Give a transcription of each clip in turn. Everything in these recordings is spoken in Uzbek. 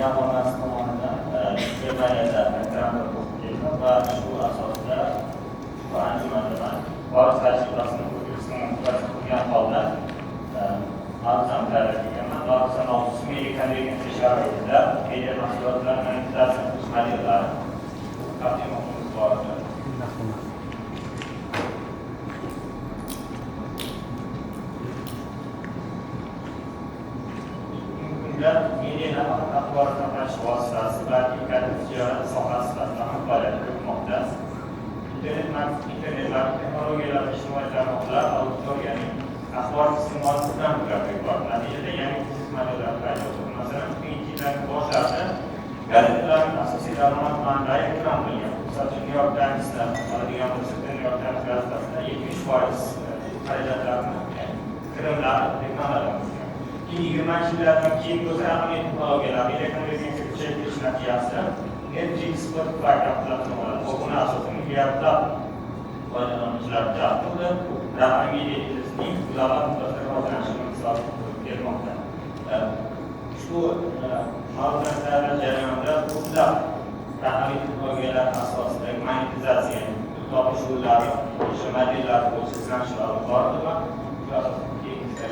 jamg'armasi tomonidan Germaniyada doktorantura o'qib keldim va shu asosda bu anjumanda man xorij tajribasini O'zbekistonga muqoyasa qilgan holda ma'ruzam tayyorlab kelganman. Ma'ruza mavzusi media konvergensiya sharoitida media mahsulotlarini monetizatsiya qilish modellari. Taqdimotimiz bor edi. Rahmat. Bugungi kunda media nafaqat axborot tarqatish vositasi, balki katta tijorat sohasi sifatida ham faoliyat yuritmoqda. Internet texnologiyalar va ijtimoiy tarmoqlar auditoriyaning axborot iste'molini tubdan o'zgartirib yubordi. Natijada yangi biznes modellari paydo bo'ldi. Masalan, 2000-yillarning boshlarida gazetalarning asosiy daromad manbai reklama bo'lgan. Misol uchun, New York Times'ni oladigan bo'lsak, New York Times gazetasida 70% xarajatlarni, kirimlar reklamadan bo'lgan. Keyin 20-yillardan keyin bo'lsa raqamli texnologiyalar, media konvergensiya kuchayib ketishi natijasida Netflix, Spotify kabi platformalar obuna asosida milliardlab foydalanuvchilar jalb qildi. Raqamli media industriyasining global miqyosda rivojlanishiga misol bo'lib kelmoqda. Ushbu ma'lumotlar tayyorlash jarayonida ko'plab raqamli texnologiyalar asosida monetizatsiya, ya'ni pul topish yo'llari, o'sha modellar bo'yicha izlanishlar olib borildi va shu asosda keyingi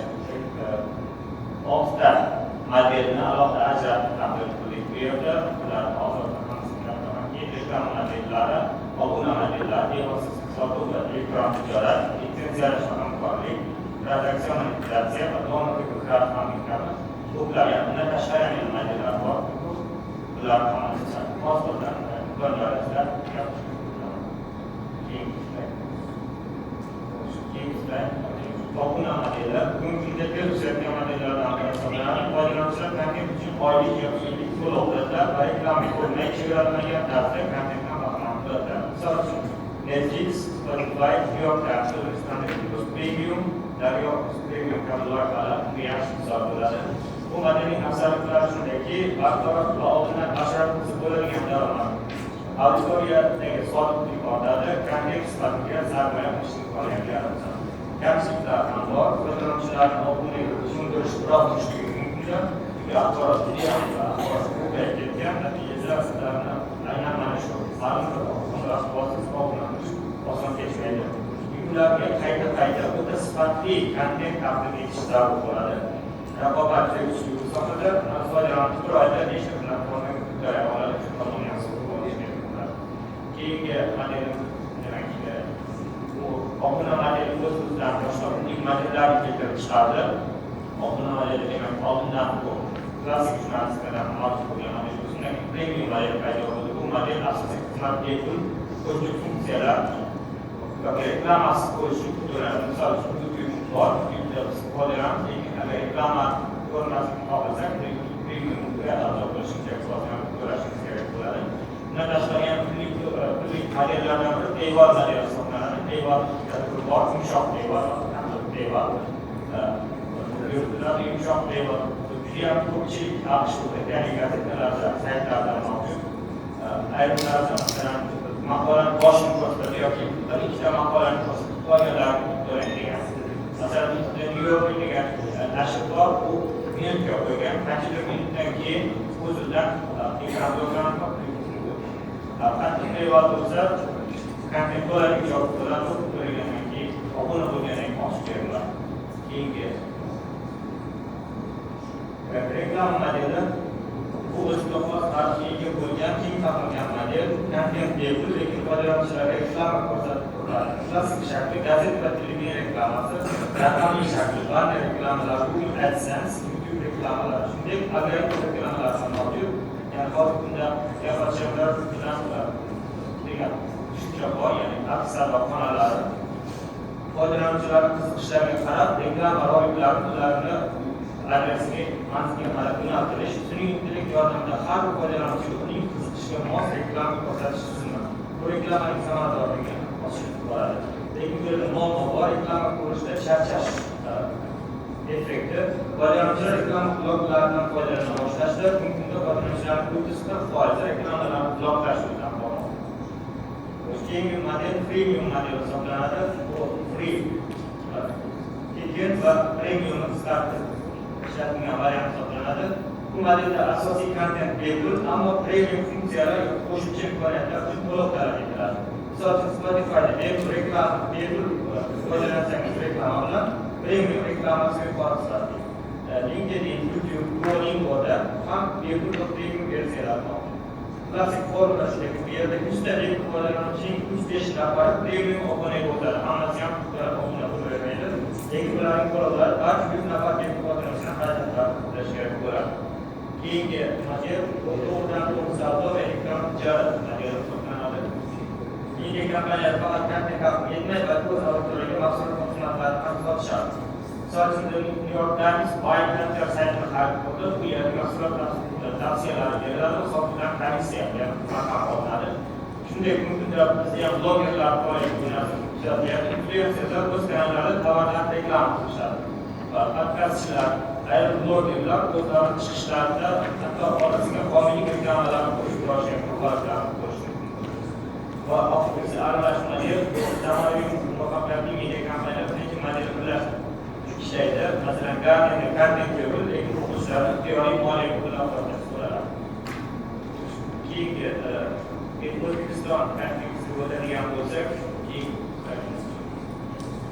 oltita modelni alohida ajratib tahlil qildik. Bu yerda ular hozir reklama modellari, obuna modellari, bevosita sotuv va elektron tijorat, litsenziyalash va hamkorlik, tranzaksion monetizatsiya va donorlik va crowdfunding kabi ko'plab, ya'ni undan tashqari ham modellar bor. Bular hammasi hozirdan imkon doirasida. Keyingi slayd. Obuna modeli bugungi kunda tez o'sayotgan modellardan biri hisoblanadi. Foydalanuvchilar kontent uchun oylik yoki yillik to'lov qiladilar va reklama ko'rmay, chegaralangan tarzda kontentdan bahramand bo'ladilar. Misol uchun, Netflix, Spotify, New York Times, O'zbekistonda Plus Premium, Daryo Plus Premium kabi loyihalar bunga yaxshi misol bo'ladi. Bu modelning afzalliklari shundaki, barqaror va oldindan ajratib bo'ladigan daromad, auditoriyadagi sodiqlik ortadi, kontent sifatiga sarmoya qilish imkoniyati yaratadi. Kamchiliklar ham bor. Foydalanuvchilarni obunaga cho'mdirish biroz tushishligi mumkin, chunki axborot judayam axborot ko'payib ketgan. Natijada ularni aynan mana shu ma'lum bir axborotsiz obuna qilish oson kechmaydi. Chunki ularga qayta-qayta o'ta sifatli kontent taqdim etish zarur bo'ladi. Raqobat juda kuchli bu sohada. Foydalanuvchi bir oyda nechta platformaga to'lay oladi, shu tomonni olish kerak bo'ladi. Keyingi modelimiz, demak, bu obuna modeli o'z-o'zidan boshqa pullik modellarni keltirib chiqardi. Obuna modeli, demak, oldindan bu klassik jurnalistikadan mavjud bo'lgan model. Shundan keyin premium model paydo bo'ldi. Bu model asosiy xizmat bepul, ko'pchilik funksiyalar yoki reklamasiz ko'rish uchun to'lanadi. Misol uchun, YouTube bor, YouTube'da biz foydalanamiz, lekin agar reklama ko'rmaslikni xohlasak, premiumga a'zo bo'lishimiz yoki to'lashimiz kerak bo'ladi. Bundan tashqari ham pullik modellardan biri paywall modeli hisoblanadi. Paywall ikkita turi bor: yumshoq paywall va qattiq paywall. Yuritiladi yumshoq paywall judayam ko'pchilik AQSh, ya'ni gazetalarda, saytlarda mavjud. Ayrimlarda, masalan, maqolani boshini ko'rsatadi yoki bir ikkita maqolani ko'rsatib, qolganlarini to'lang degan. Masalan, New Yorker degan nashr bor, u minutga qo'ygan, qanchadir minutdan keyin o'zidan ekran bloklanadi. Qattiq paywall bo'lsa, kontent to'laligicha yopib bo'ladi, to'lagandan keyin, obuna bo'lgandan keyin ochib beriladi. Keyingi reklama modeli bu o'ziga xos tarixga ega bo'lgan, keng tarqalgan model. Kontent bepul, lekin foydalanuvchilarga reklama ko'rsatib turiladi. Klassik shakli gazeta va televideniye reklamasi, raqamli shakli banner reklamalar, Google AdSense, YouTube reklamalari, shuningdek, algoritm reklamalari ham mavjud. Ya'ni hozirgi kunda echo chamber bilan degan tushuncha bor, ya'ni aqsh xonalari foydalanuvchilarning qiziqishlariga qarab reklama roliklarini ularni adresiga, manzilga qarab yo'naltirish, sun'iy intellekt yordamida har bir foydalanuvchiga uning qiziqishiga mos reklama ko'rsatish tizimi. Bu reklamaning samaradorligini oshirib boradi. Lekin bu yerda muammo bor: reklama ko'rishda charchash effekti. Foydalanuvchilar reklama bloklaridan foydalana boshlashdi. Bugungi kunda foydalanuvchilarning 30-40% reklamalarni bloklash yo'lidan bormoqda. Keyingi model freemium modeli hisoblanadi. Bu free, tekin va premiumni qisqartirib ishlatilgan variant hisoblanadi. Bu modelda asosiy kontent bepul, ammo premium funksiyalar yoki qo'shimcha imkoniyatlar uchun to'lov talab etiladi. Misol uchun, Spotifyda bepul reklama, bepul foydalansangiz reklama bilan, premium reklamasi yuqori sifatli. LinkedIn, YouTube, Duolingoda ham bepul va premium versiyalar mavjud. Klassik formula shundaki, bu yerda 100 ta bepul foydalanuvchining 3-5 nafari premium obunaga o'tadi. Hammasi ham obuna bo'lavermaydi. Lekin ularning to'lovlari barcha 100 nafar bepul foydalanuvchini xarajatlarini qoplash kerak bo'ladi. Keyingi model bu to'g'ridan to'g'ri savdo va elektron tijorat modeli hisoblanadi. Media kompaniyalar faqat kontent taqdim etmay, balki o'z auditoriyaga mahsulot va xizmatlarni ham sotishadi. Misol uchun, The New York Times Buy Hunter saytini xarid qildi. Bu yerda mahsulot tavsiyalari beriladi va sotuvdan komissiya, ya'ni xizmat haqi olinadi. Shunday, bugungi kunda bizda ham blogerlar orqali bu narsa kuzatilyapti. Inflyuenserlar o'z kanallarida tovarlar reklama qilishadi. Va podkastchilar, ayrim blogerlar o'zlarini chiqishlarida hatto orasiga homiylik reklamalarini qo'shib borishgan holatlarni ko'rish mumkin. Va oxirgisi aralash model. Zamonaviy muvaffaqiyatli media kompaniyalar birinchi model birlashib ishlaydi. Masalan, Guardian'da kontent bepul, lekin o'quvchilarni ixtiyoriy moliyaviy qo'llab-quvvatlash so'raladi. Keyingi O'zbekiston kontekstiga o'tadigan bo'lsak, keyin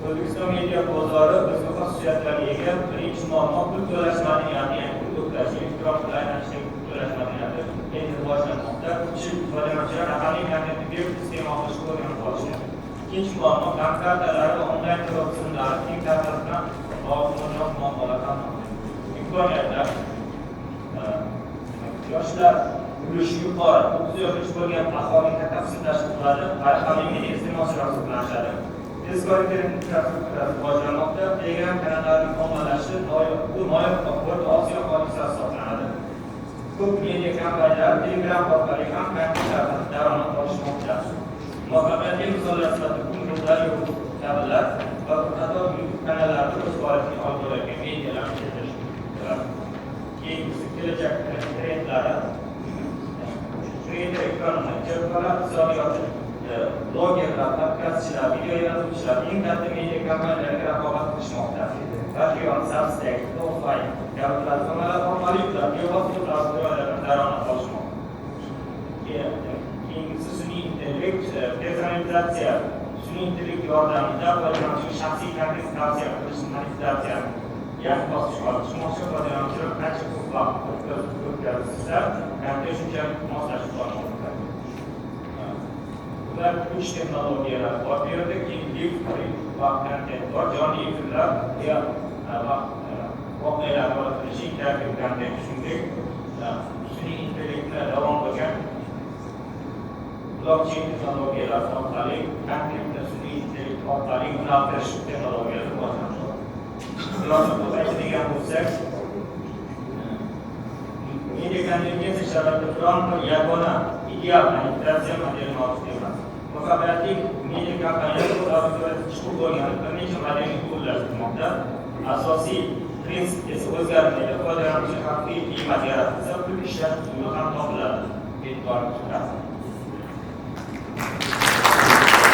O'zbekiston media bozori o'ziga xos xususiyatlarga ega. Birinchi muammo pul to'lash madaniyati, ya'ni pul to'plash, elektron pul aylanishidagi pul to'lash madaniyati endi rivojlanmoqda. Ko'pchilik foydalanuvchilar raqamli kontentni bepul iste'mol qilishga o'rganib qolishgan. Ikkinchi muammo bank kartalari va onlayn to'lov tizimlari keng tarqalishi bilan bog'liq muammolar ham mavjud. Imkoniyatlar: yoshlar ulushi yuqori, 30 yoshgacha bo'lgan aholining katta qismi tashkil qiladi va raqamli media iste'molchilari hisoblanishadi. Tezkor internet infrastrukturasi rivojlanmoqda, Telegram kanallarining ommalashishi bu noyob O'rta Osiyo hodisasi hisoblanadi. Ko'p media kompaniyalar Telegram orqali ham kontent tarqatib daromad olishmoqda. Muvaffaqiyatli misollar sifatida Kun.uz, kabilar va bir qator YouTube kanallarida o'z faoliyatini olib borayotgan medialarni keltirish mumkin. Keyingisi kelajak trendlari. Creator economy, ijodkorlar iqtisodiyoti, blogerlar, podkastchilar, video yaratuvchilar eng katta media kompaniyalarga raqobat qilishmoqda. Patreon, Substack, Ko-Fi kabi platformalar orqali ular bevosita o'z auditoriyalaridan daromad olishmoqda. Keyingisi sun'iy intellekt, personalizatsiya, sun'iy intellekt yordamida foydalanuvchiga shaxsiy kontent tavsiya qilish monetizatsiyani yangi bosqichga olib chiqmoqchi. Foydalanuvchilar qancha ko'p vaqt o'tkazsa, kontent shunchalik moslashib bormoqda. Ular uch texnologiyalar bor bu yerda, keyin live va kontent bor, jonli efirlar, real vaqt voqealar yoritilishi, interaktiv kontent, shuningdek sun'iy intellektni davom qilgan blokcheyn texnologiyalari orqali kontentni sun'iy intellekt orqali yo'naltirish texnologiyalari rivojlanmoqda. Xulosa qilib aytadigan bo'lsak, media konvergensiya sharoitida biron bir yagona ideal monetizatsiya modeli mavjud emas. Muvaffaqiyatli media kompaniyalar o'z auditoriyasi chuqur bo'lgan bir necha modelni qo'llashtirmoqda. Asosiy prinsip esa o'zgarmaydi: foydalanuvchi haqiqiy qiymat yaratilsa, pul ishlash usuli ham topiladi. E'tiboringiz uchun rahmat.